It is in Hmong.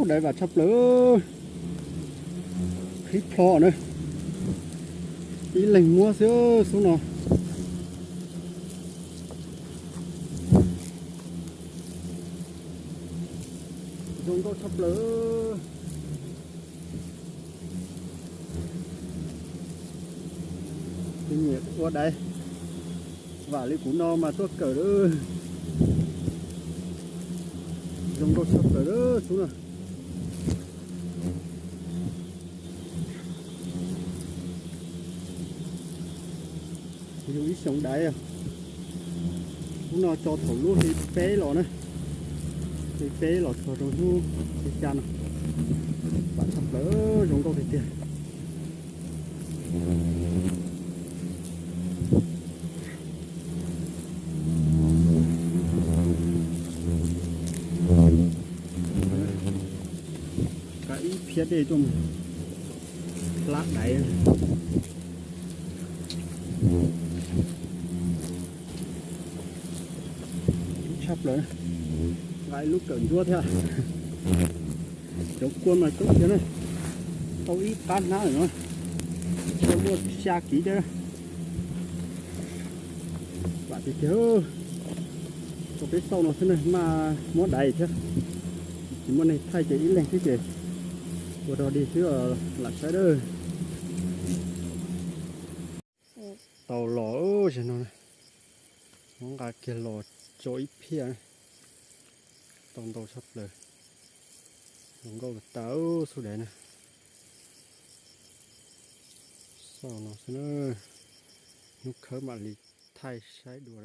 Ub, daiv vam tshaj plaws, qhib plho na. Ib leeg muab xwb xub no. Zoo nkauj tshaj plaws. Tus nyiam ua daiv vam li kuv no mas tuaj kawm lawm. Zoo nkauj tshaj plaws lawm xub na. Kuv yug ib xyoos daiv, hnub no tso thaum lub hli peb los na, hli peb los txog rau hnub hli xya no. Vam tshaj plaws, zoo nkauj tiag tiag. Kav ib phiab dej tuaj mus hlab daiv. Tshaj plaws, nqa ib lub kawm ntsuab thiab. Cov kua mas coob tiag na, tau ib qab hnab lawm no, tau muaj xya kiv thiab. Vam tiag tiag. Tso peb xauj no xwb na, maj muab daiv thiab. Tsis muaj neeg thaij ces ib leeg xwb ces ua rog dig xwb, lam saib dawb. Tau los zag no, muab nqa kiag los tso ib phiab. Tau ntau tshaj plaws, zoo nkauj tas xub daiv na. Xauj no xwb na, hnub khawb mam li thaij saib dua.